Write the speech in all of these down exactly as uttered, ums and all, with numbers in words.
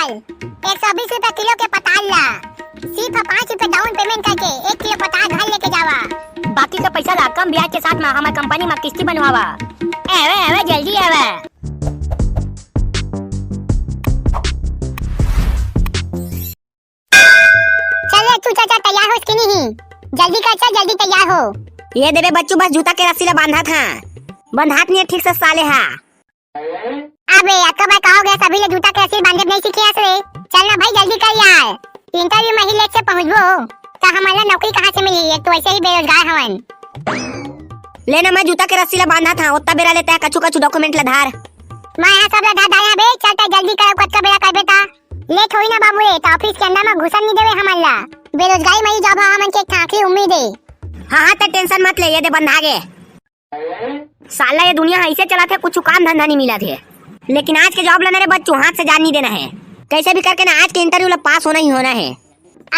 एक सौ बीस रुपया किलो के पताल ला सिर्फ पाँच रुपया डाउन पेमेंट करके एक किलो पताल घर लेके जावा। बाकी के पैसा ला कम ब्याज के साथ मा हमर कंपनी मा किस्ती बनवावा। एवे, एवे, जल्दी एवे। चल रे, तू चाचा तैयार होस कि नहीं? जल्दी कर, चल, जल्दी तैयार हो। ये देबे बच्चू, बस जूता के रस्सी ला बांधा था, बंधात नहीं है ठीक से साले हा। अबे अतका बार कहा हो गया, सभी ले जूता के रस्सी बांधे नहीं सीखे हस रे। चल ना भाई, जल्दी कर यार, इंटरव्यू में ही लेट से पहुंचबो तो हमन ला नौकरी कहाँ से मिली? एक तो वैसे ही बेरोजगार हवन। ले ना, मैं जूता के रस्सी ला बांधा था, ओत्ता बेरा लेता है कछु कछु डॉक्यूमेंट ला धार। मैं यहाँ सब ला धार धारे बे, चल तै जल्दी कर, कतका बेरा करबे ता। लेट होई ना बाबू रे, तो ऑफिस के अंदर में घुसन नहीं देवे हमन ला। बेरोजगारी में ही जॉब है हमन के एक ठा आखिरी उम्मीद है। हाँ हाँ, ते टेंशन मत ले, ये दे बंधा गे। साला ये दुनिया ऐसे चलत हे, कुछ काम धंधा नहीं मिलत हे। लेकिन आज के जॉब लेना रे बच्चू, हाथ से जान नहीं देना है। कैसे भी करके ना आज के इंटरव्यू ला पास होना ही होना है।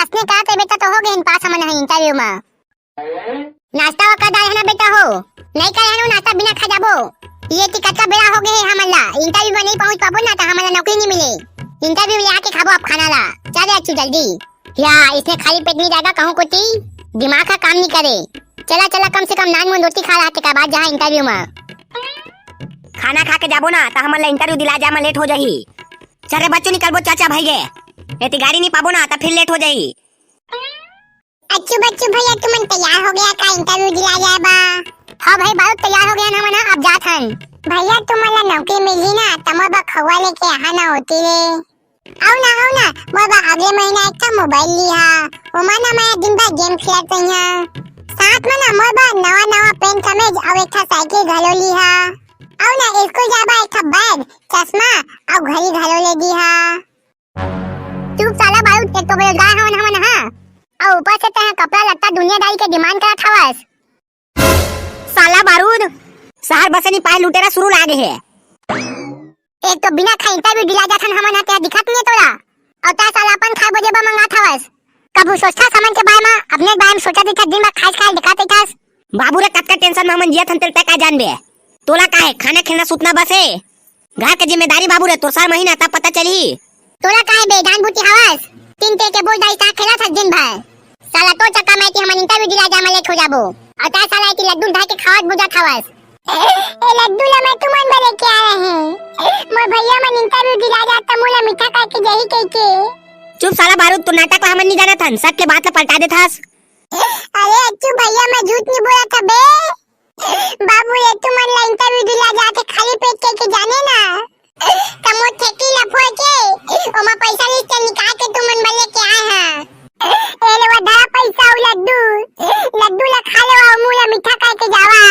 असने का ते बेटा तो हो गए पास हमन है इंटरव्यू में। नाश्ता वा कर डाले है ना बेटा हो? नहीं करे है ना नाश्ता, बिना खा जाबो। ये टिकट का बेरा हो गए है हमन ला, इंटरव्यू में नहीं पहुंच पाबो ना तो हमन ला नौकरी नहीं मिले। इंटरव्यू ले आके खाबो अब खाना ला। चल रे अच्छू जल्दी। या इसने खाली पेट नहीं जाएगा कहूँ कोती, दिमाग का काम नहीं करे। चला चला, कम से कम नान मुन रोटी खा रहा तेकर बाद जहाँ इंटरव्यू में। खाना खा के जाबो ना तो हमन ला इंटरव्यू दिला जाए में लेट हो जाही। चल रे बच्चू निकलबो चाचा भाई गे, एती गाड़ी नहीं पाबो ना तो फिर लेट हो जाही। अच्छू बच्चू भैया, तुमन तैयार हो गया का इंटरव्यू दिला जाए बा? हाँ भाई, बालक तैयार हो गया हमन, अब जात हन। भैया, तुमन ला नौकरी मिलही ना, त मोर बर खउआ लेके आहा ना होती रे। अउ ना, अउ ना, मोर बर अगले महीना एक ठा मोबाइल लिहा, ओमा ना मैं दिन भर गेम खेलत रहिहा। साथ में ना मोर बर नवा नवा पेंट कमीज अउ एक ठा साइकिल घलो लिहा। अउ ना स्कूल जाबा एक ठा बैग, चश्मा अउ घड़ी घलो ले दिहा। चुप साला बारूद, एक तो बेरोजगार हवन हमन हा, अउ ऊपर से तैं कपड़ा लत्ता दुनियादारी के डिमांड करत हवस। साला बारूद, शहर बसे नहीं पाए लुटेरा शुरू लागे हे। एक तो बिना खाए इंटरव्यू दिला जाथन हमन हा, तेरा दिखत नहीं है तोला, अउ तैं साला अपन खाए बजे बर मंगात हवस। कभू सोचथस हमन के बारे में, अपने बारे में सोचत रहिथस, दिन भर खाए खाए दिखत रहिथस। बाबू रे, कतका टेंशन में हमन जियत हन, तेला तैं का जानबे? तोला का हे, खाना खेलना सुतना बस हे। घर के जिम्मेदारी बाबू रे, तोर सर महीना तब पता चलही। तोला का हे बे, जान बूटी हवस? तीन ते के बोल दाई ता खेलत हस दिन भर। साला तो चक्का में कि हमन इंटरव्यू दिला जा, मैं लेट हो जाबो। अउ तैं साला कि लड्डू ढाई के खावत बुझत हवस। ए लड्डू ला मैं तुमन बर लेके आए हैं। मोर भैया मन इंटरव्यू दिला जा त मोला मीठा करके जही कह के। चुप साला बारूद, तोर नाटक ला हमन नहीं जानत हन, सच के बात ला पलटा देथस। अरे अच्छू भैया, मैं झूठ नहीं बोलत हँव बे। बाबू ये तुमन ला इंटरव्यू दिला जाथे खाली पेट कह के जाने ना। त मोर ठेकी ला फोड़ के ओमा पैसा लिस्ट निकाल के तुमन बर लेके आए हँव। ए ले वा धरा पैसा अउ लड्डू, लड्डू ला खा ले अउ मुँह ला मीठा करके जावा।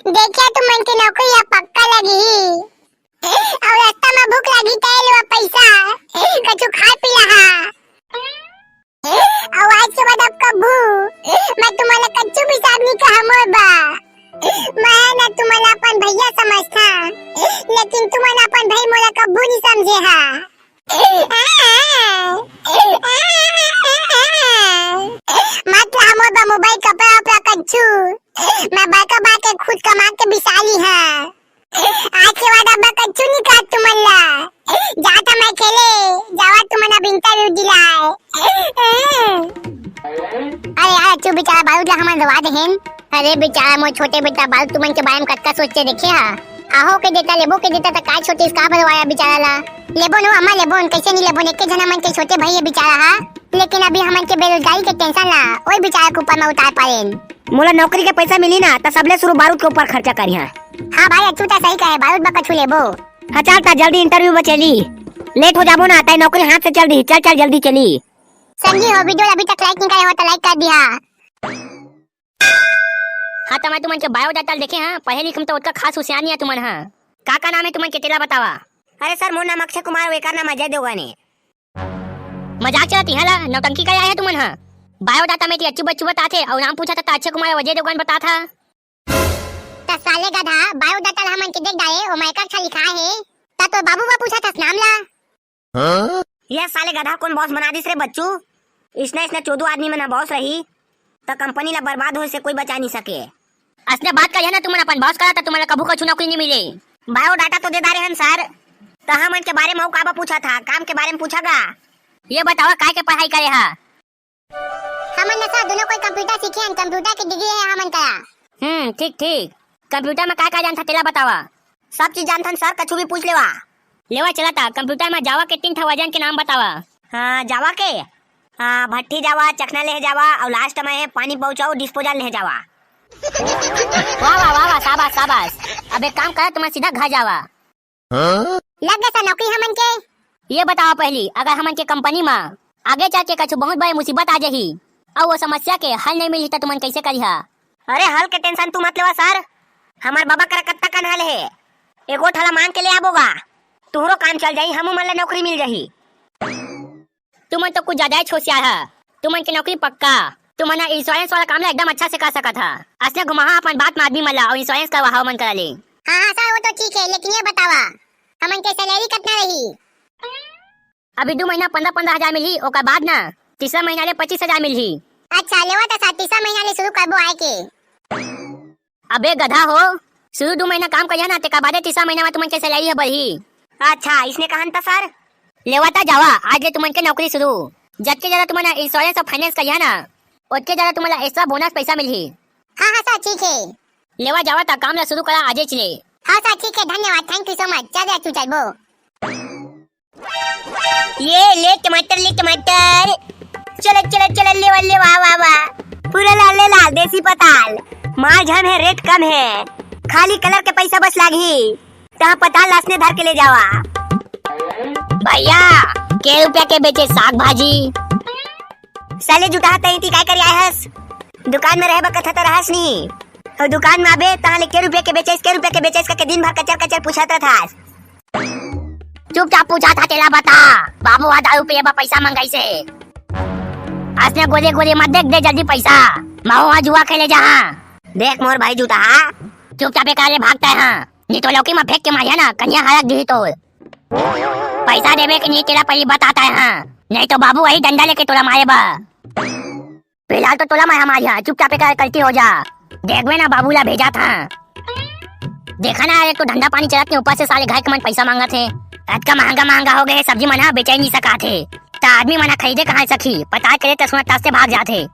देखिया तुमन के नौकरी अब पक्का लगही। अउ रस्ता में भूख लगही त ए ले वा पैसा, कछु खा पी लहा। अउ आज के बाद अब कभू मैं तुमन ला कच्चू भी साहब नहीं कहा मोर बा। मैं ना तुमन ला अपन भैया समझथँव, लेकिन तुमन अपन भाई मोला कभू नहीं समझे हा। मत ला मोर बा मोबाइल, कपड़ा उपड़ा कच्चू, मैं बड़का बा के खुद कमा के बिसा ली हा। आज के बाद अब मैं कच्चू नहीं कहत तुमन ला। जात हँव मैं खेले, जावा तुमन अब इंटरव्यू दिलाए। अरे यार, अच्छू बेचारा बारूद ला हमन रोवा देहेन। अरे बेचारा मोर छोटे बेटा बारूद तुमन के बारे में कतका सोचते देखे हा। आहो के देता, लेबो के देता त काय छोटे इसका भरवाया बेचारा ला। लेबो नो अम्मा लेबो, कैसे नहीं लेबो, एक झन हमन के छोटे भाई है बेचारा हा। लेकिन अभी हमन के बेरोजगारी के टेंशन ला ओई बेचारा के ऊपर में उतार पारेन। मोला नौकरी के पैसा मिली ना, त सबले शुरू बारूद के ऊपर खर्चा करिहा। हाँ भाई, अच्छू त सही कहे, बारूद बा कछु लेबो। हाँ, चल त जल्दी इंटरव्यू में चली, लेट हो जाबो ना, तै नौकरी हाथ से चल दी। चल, चल, जल्दी चली। संगी हो, वीडियो अभी तक लाइक नहीं करे हो त लाइक कर दिहा। हाँ, त मैं तुमन के बायोडाटा ल देखे हाँ, पढ़े लिखे में त ओतका खास हुसियार नहीं है तुमन हा। का का नाम है तुमन के, तेला बतावा। अरे सर, मोर नाम अक्षय कुमार, वेकर नाम अजय देवगन है। मजाक चलत इहाँ ला, नौटंकी करे आए हा तुमन हा। बायोडाटा में ती अच्छू बच्चू बताथे, अउ नाम पूछा था त अक्षय कुमार अउ अजय देवगन बताथा। त साले गधा, बायोडाटा ला हमन के देख डारे, ओमा एकर छा लिखा हे। त तोर बाबू बा पूछा था नाम ला। हाँ? ये साले गधा कोन बॉस बना दिस रे बच्चू? इसने, इसने चोदू आदमी मन बॉस रही, त कंपनी ला बर्बाद होए से कोई बचा नहीं सके। असने बात करिहा ना तुमन अपन बॉस करा, त तुमन ला कभू कछु नौकरी नहीं मिले। बायोडाटा तो दे डारे हन सर, त हमन के बारे म अउ काबर पूछत हा? काम के बारे म पूछा गा। ये बतावा, काय के पढ़ाई करे हा? हमन न सर दोनों कोई कंप्यूटर सीखे हन, कंप्यूटर के डिग्री हे हमन करा। हम्म, ठीक ठीक। कंप्यूटर म काय काय जानथा तेला बतावा। सब चीज जानथन सर, कछु भी पूछ लेवा। लेवा चला ता, कंप्यूटर म जावा के तीन ठा वर्जन के नाम बतावा। हाँ, जावा के, हाँ, भट्टी जावा, चखना ले जावा, अउ लास्ट म हे पानी पहुंचाओ, डिस्पोजल ले जावा। वाह वाह वाह वाह, शाबाश शाबाश। अब एक काम करा, तुमन सीधा घर जावा। लग गे सर नौकरी हमन के। ये बतावा पहली, अगर हमन के कंपनी म आगे चल के कछु बहुत बड़े मुसीबत आ जाही अउ वो समस्या के हल नहीं मिलही त तुमन कैसे करिहा? अरे हल के टेंशन तू मत लेवा सर, हमर बाबा करा कत्ता कन हल हे, एको ठला मांग के ले आबो गा, तुहरो काम चल जाही, हमू मन ला नौकरी मिल जाही। तुमन तो कुछ ज्यादा ही होशियार हा। तुमन के नौकरी पक्का। तुमन ह इंश्योरेंस वाला काम ला एकदम अच्छा से कर सकत हा। असने घुमाहा अपन बात म आदमी मन ला अउ इंश्योरेंस करवाहा ओमन करा ले। हाँ हाँ सर, वो तो ठीक है, लेकिन ये बतावा, हमन के सैलरी कितना रही? अभी दू महीना पंद्रह पंद्रह हजार मिलही, ओकर बाद ना तीसरा महीना ले पच्चीस हजार मिलही। अच्छा, लेवा त सर, तीसरा महीना ले शुरू करबो आए के। अबे गधा हो, शुरू दू महीना काम करिहा ना, तेकर बादे तीसरा महीना म तुमन के सैलरी ह बढ़ही। अच्छा, इसने कहन त सर? लेवा त जावा, आज ले तुमन के नौकरी शुरू। जतके ज्यादा तुमन ह इंश्योरेंस अउ फाइनेंस करिहा ना, ओतके ज्यादा तुमन ला एक्स्ट्रा बोनस पैसा मिलही। हाँ हाँ सर, ठीक है। लेवा जावा त काम ला शुरू करा आजेच ले। हाँ सर, ठीक है, धन्यवाद, thank you so much। चल रे, तू चलबो। ये ले टमाटर, ले टमाटर। चल चल चल, लेवा लेवा, वाह वाह, पूरा लाल ले लाल देसी पताल। माल झन है, रेट कम है, खाली कलर के पैसा बस लागही। तहाँ पताल लासने धर के ले जावा। भैया, के रुपया के बेचे साग भाजी? साले जुटाहा, तहीं ती काय करे आए हस? दुकान में रहे बा कथा त रहस नी। अउ दुकान में आबे, तहाँ ले के रुपया के बेचेस, के रुपया के बेचेस करके दिन भर कचर कचर पूछत रहथस। चुपचाप पूछा था तेला बता, बाबू हा दारू पिए बर पैसा मंगाइस हे। असने गोरे गोरे मत देख, दे जल्दी पैसा, महू हा जुआ खेले जाहा। देख मोर भाई जुटाहा। चुपचाप एकारे भागता है, हाँ। नी तो लौकी में फेंक के मारिया ना, कनिया हरक दिही तो। पैसा देबे के नी तेला पहली बताता है, हाँ। नहीं तो बाबू वही डंडा लेके तोला मारे बा। फिलहाल तो तोला मैं हमारी हा, चुपचाप एकर गलती हो जा। देखबे ना, बाबू ला भेजा था। देखा ना, एक तो धंधा पानी चलत नहीं, ऊपर से साले घर के मन पैसा मांगत हे। अतका महंगा महंगा हो गए हे, सब्जी मन हा बेचे नहीं सकात हे, त आदमी मन हा खरीदे कहाँ सकी? पता करे त सुना तस से भाग जात हे।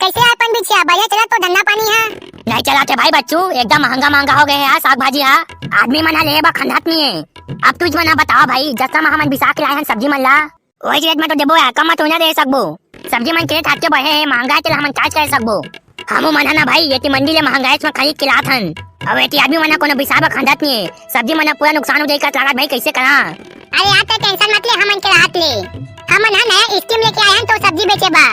कैसे यार पन बिछिया, बढ़िया चलत तो धंधा पानी हा? नहीं चलत हे भाई बच्चू, एकदम महंगा महंगा हो गए हे यार साग भाजी हा। आदमी मन हा ले बा खंधात नहीं हे। अब तुझ मन हा बताओ भाई, जस्ता मा हमन बिसा के लाए हन सब्जी मन ला, वही रेट में तो देबो यार, कम में तो ना दे सकबो। सब्जी मन के रेट हटके बढ़े हे, महंगा हे, तेला हमन charge कर सकबो। हमू मन ह ना भाई, एती मंडी ले महंगाई में खरीद के लात हन। अब एती आदमी मन ह कोनो बिसाबा खंदत नहीं हे। सब्जी मन ह पूरा नुकसान हो जाही का लागत भाई, कैसे करा? अरे यार, ते टेंशन मत ले, हमन के राहत ले। हमन ह नया स्कीम लेके आए हन तो सब्जी बेचे बा,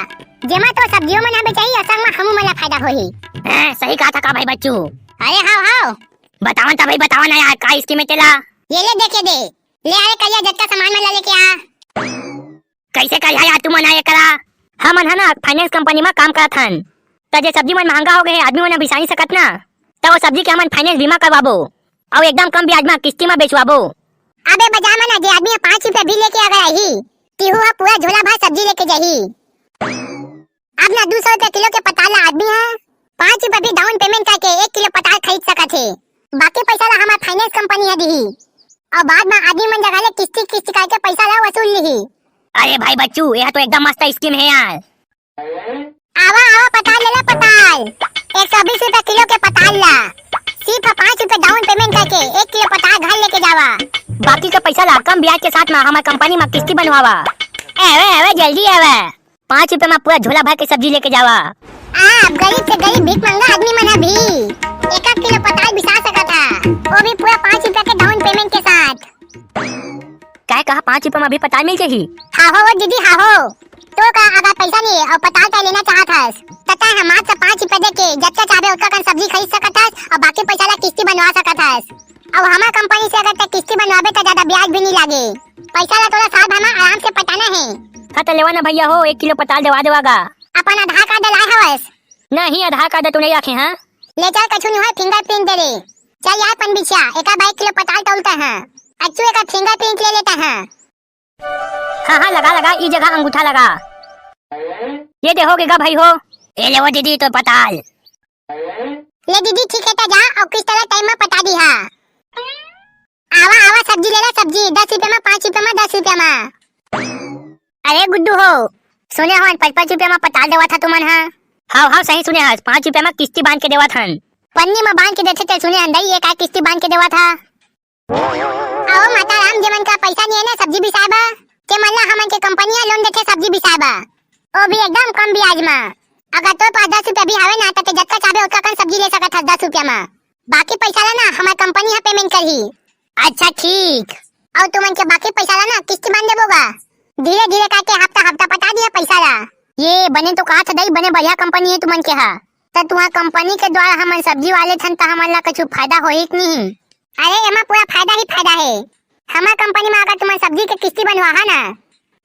जेमा तो सब्जियों मन ह बेचाही, अउ संग म हमू मन ला फायदा होही। हैं, सही कहा था का भाई बच्चू? अरे हाव हाव। बतावन त भाई, बतावन ना यार, का स्कीम हे तेला? ये ले देखे दे, ले अरे करिया जतका सामान मन ला लेके आ। कैसे करिहा यार तुमन ह एकरा? हमन ह ना फाइनेंस कंपनी म काम करत हन, त जे सब्जी मन महंगा हो गए हे, आदमी मन ह बिसा नइ सकत ना, त वो सब्जी के हमन फाइनेंस बीमा करवाबो, अउ एकदम कम ब्याज म किस्ती म बेचवाबो। अबे बाजार म ना जे आदमी ह पाँच रुपया भी लेके अगर आही, तिहू ह पूरा झोला भर सब्जी लेके जाही। अब ना दू सौ रुपया किलो के पताल ला आदमी ह पाँच रुपया भी डाउन पेमेंट करके एक किलो पताल खरीद सकत हे। बाकी पैसा ला हमर फाइनेंस कंपनी ह दिही, अउ बाद म आदमी मन जगह ले किस्ती किस्ती करके पैसा ला वसूल लिही। अरे भाई बच्चू, यह तो एकदम मस्त स्कीम है यार। आवा आवा, पताल ले ला पताल, एक सौ बीस रुपया किलो के पताल ला। सिर्फ पाँच रुपया डाउन पेमेंट करके एक किलो पताल घर लेके जावा। बाकी के पैसा ला कम ब्याज के साथ म हमर कंपनी म किस्ती बनवावा। एवे एवे, जल्दी एवे। पाँच रुपया म पूरा झोला भर के सब्जी लेके जावा। आप गरीब से गरीब भीख मंगा आदमी मन ह भी एक एक किलो पताल बिसा सकत हा, वो भी पूरा पाँच रुपया के डाउन पेमेंट के साथ। काय कहा, पाँच रुपया म भी पताल मिल जाही? हाँ हो वो दीदी, हाँ हो। तो का अगर पैसा नहीं हे अउ पताल तय लेना चाहत हस, त तय ह मात्र पाँच रुपया दे के जतका चाहबे ओतका कन सब्जी खरीद सकत हस अउ बाकी पैसा ला किस्ती बनवा सकत हस। अउ हमर कंपनी से अगर तय किस्ती बनवाबे त ज्यादा ब्याज भी नहीं लागे। पैसा ला तोला साल भर म आराम से पटाना हे। हाँ त लेवा ना भैया हो, एक किलो पताल देवा देवा गा। अपन आधार कार्ड लाए हवस? नहीं, आधार कार्ड तो नहीं रखे हाँ। ले चल, कछु नहीं होय, फिंगरप्रिंट दे दे। चल यार पन बिछिया, एका बार एक किलो पताल तौलता हाँ। अच्छू एका फिंगरप्रिंट ले लेता हाँ। हाँ हाँ, लगा लगा, ई जगह अंगूठा लगा। ये दे हो गेगा भाई हो। ए ले वो दीदी तो पताल। ले दीदी ठीक है, त जा अउ किस्त ला टाइम म पटा दिहा। आवा आवा, सब्जी ले ला सब्जी, दस रुपया मा, पाँच रुपया मा, दस रुपया मा। अरे गुड्डू हो, सुने हवन पाँच पाँच रुपया मा पताल देवत हा तुमन हा। हाव हाव, सही सुने हस, पाँच रुपया मा किस्ती बांध के देवत हन। पन्नी मा बांध के देथे ते सुने हन दई, ये का किस्ती बांध के देवत हा? अहो माता राम, जेमन का पैसा नहीं है ना सब्जी बिसाए बर, ते मन ला हमन के कंपनी ह लोन देथे सब्जी बिसाए बर, वो भी एकदम कम ब्याज मा। अगर तोर पास दस रुपया भी हवे ना, त ते जतका चाहबे ओतका कन सब्जी ले सकत हस दस रुपया मा। बाकी पैसा ला ना हमर कंपनी ह पेमेंट करही। अच्छा ठीक। अउ तुमन के बाकी पैसा ला ना किस्ती बांध देबो गा। धीरे धीरे करके हफ्ता हफ्ता पटा दिया पैसा ला। ये बने तो कहा था दई, बने बढ़िया कंपनी है तुमन के हा। त तुहा कंपनी के द्वारा हमन सब्जी वाले थन त हमन ला कुछ फायदा होही कि नहीं? अरे एमा पूरा फायदा ही फायदा है। हमर कंपनी मा अगर तुमन सब्जी के किस्ती बनवाहा ना,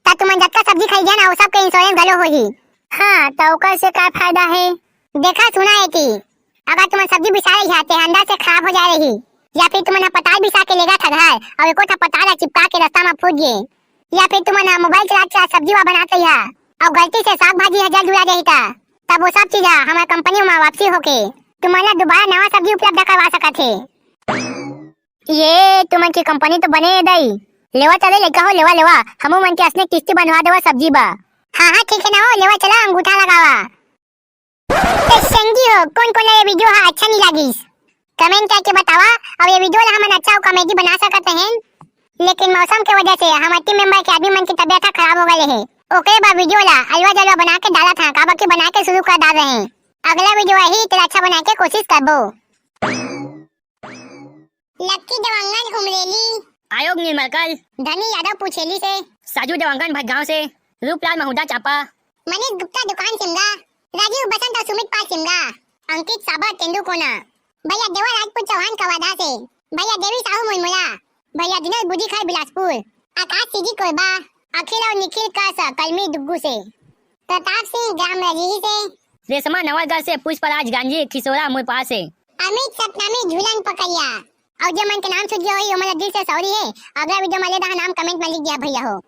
त तुमन जतका सब्जी खरीदे ना, वो सब के इंश्योरेंस घलो होही। हाँ, त ओकर से का फायदा है? देखा सुना है कि अगर तुमन सब्जी बिसा रही हा, ते अंदर से खराब हो जा रही, या फिर तुमन ह पताल बिसा के लेगा था घर, अउ एको ठा पताल ला चिपका के रास्ता मा फूट गे, या फिर तुमन ह मोबाइल चला चला सब्जी वा बनात रही हा, अउ गलती से साग भाजी ह जल जुड़ा जाही ता, तब वो सब चीज ह हमर कंपनी मा वापसी होके तुमन ला दोबारा नवा सब्जी उपलब्ध करवा सकत हे। ये तुमन के कंपनी तो बने हे दई। लेवा चले लइका हो, लेवा लेवा, हमू मन के असने किस्ती बनवा देवा सब्जी बा। हाँ हाँ ठीक है ना हो, लेवा चला, अंगूठा लगावा। तो संगी हो, कोन कोन ला ये वीडियो हा अच्छा नहीं लागिस, कमेंट करके बतावा। अउ ये वीडियो ला हमन अच्छा अउ कॉमेडी बना सकत हन, लेकिन मौसम के वजह से हमर टीम मेंबर के आदमी मन के तबियत हा खराब हो गए हे, ओकरे बाद वीडियो ला अलवा जलवा बना के डालत हा, काबर के बना के शुरू कर डाल रहे हैं। अगला वीडियो आही तेला अच्छा बनाए के कोशिश करबो। लक्की देवांगन उमरेली। आयोग निर्मलकल। धनी यादव पुछेली से। साजू देवांगन भटगांव से। रूपलाल महुदा चापा। मनीष गुप्ता दुकान सिमगा। राजीव बसंत अउ सुमित पाल सिमगा। अंकित साबर तेंदू कोना। भैया देवा राजपूत चौहान कवादा से। भैया देवी साहू मुलमुला। भैया दिनेश बुद्धि खाई बिलासपुर। आकाश सीजी कोरबा। अखिल अउ निखिल का सा कलमी दुग्गू से। प्रताप सिंह ग्राम रजीही से। रेशमा नवलगढ़ से, पुष्पराज गांजी खिसोरा मुरपार से। अमित सतनामी झूलन पकड़िया। अउ जे मन के नाम छूट गया होही, ओमन ला दिल से सॉरी हे। अगला वीडियो में ले दहा नाम कमेंट में लिख दिया भैया हो।